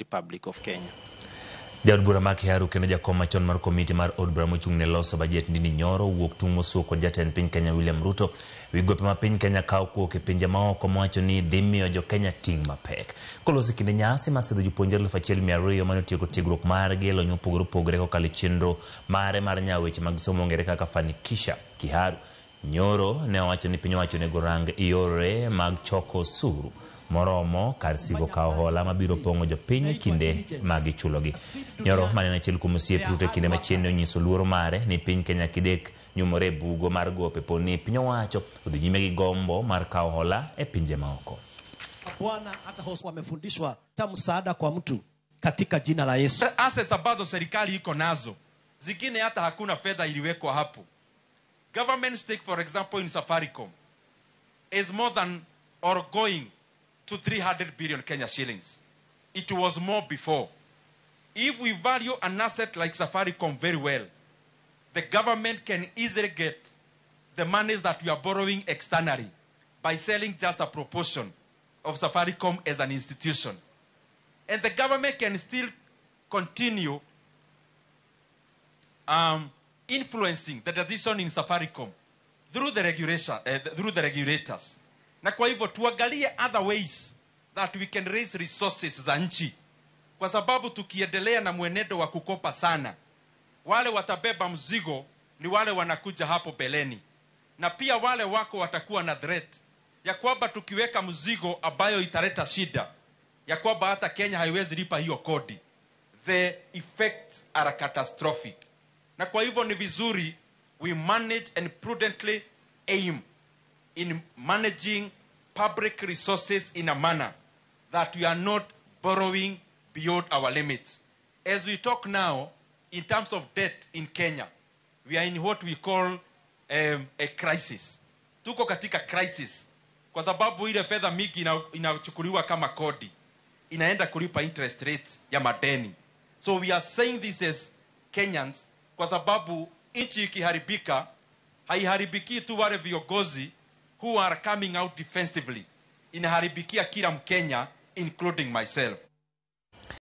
Republic of Kenya. Jaod bura ma Kiharu kendo jakom machon mar komiti mar od bura mochung' ne loso bajet Ndindi Nyoro owuok tung' mosuo kod jatend piny Kenya William Ruto wi gope ma piny Kenya kawo kowuok e pinje maoko mowacho ni dhi miyo jo Kenya ting' mapek. Koloso e kinde nyasi mar sidho jopuonjre 1200 mane otieko tiegruok margi e lony mopogore opogore kokalo e chenro mare mar nyawo weche mag somo mong'ere kaka Fanikisha Kiharu. Nyoro ne owacho ni piny owacho onego rang yore mag choko osuru moromo kar siko kawo hola mabiro pong'o jopiny e kinde ma gichulogi. Nyoro mane en achiel kuom osiep Ruto e kinde machien ne onyiso luoro mare ni piny Kenya kidek nyumore e bugo mar gope po ni piny owacho odhi nyime gi gombo mar kawo hola e pinje maoko. Bwana hata wamefundishwa ta msaada kwa mtu katika jina la Yesu. Assets ambazo serikali iko nazo zingine hata hakuna fedha iliwekwa hapo. Government stake, for example, in Safaricom is more than or going to 300 billion Kenya shillings. It was more before. If we value an asset like Safaricom very well, the government can easily get the monies that we are borrowing externally by selling just a proportion of Safaricom as an institution. And the government can still continue influencing the decision in Safaricom through the regulation, through the regulators. Na kwa hivyo tuangalie other ways that we can raise resources za nchi, kwa sababu tukiendelea na mwenendo wa kukopa sana, wale watabeba mzigo ni wale wanakuja hapo beleni, na pia wale wako watakuwa na threat ya kwamba tukiweka mzigo ambayo italeta shida ya kwamba hata Kenya haiwezi lipa hiyo kodi, the effects are catastrophic. Na kwa hivyo ni vizuri we manage and prudently aim in managing public resources in a manner that we are not borrowing beyond our limits. As we talk now, in terms of debt in Kenya, we are in what we call a crisis. Tuko katika crisis kwa sababu ile fedha mingi inachukuliwa kama kodi inaenda kulipa interest rates ya madeni. So we are saying this as Kenyans kwa sababu nchi ikiharibika haiharibiki tu wale viongozi who are coming out defensively, inaharibikia kila Mkenya including myself.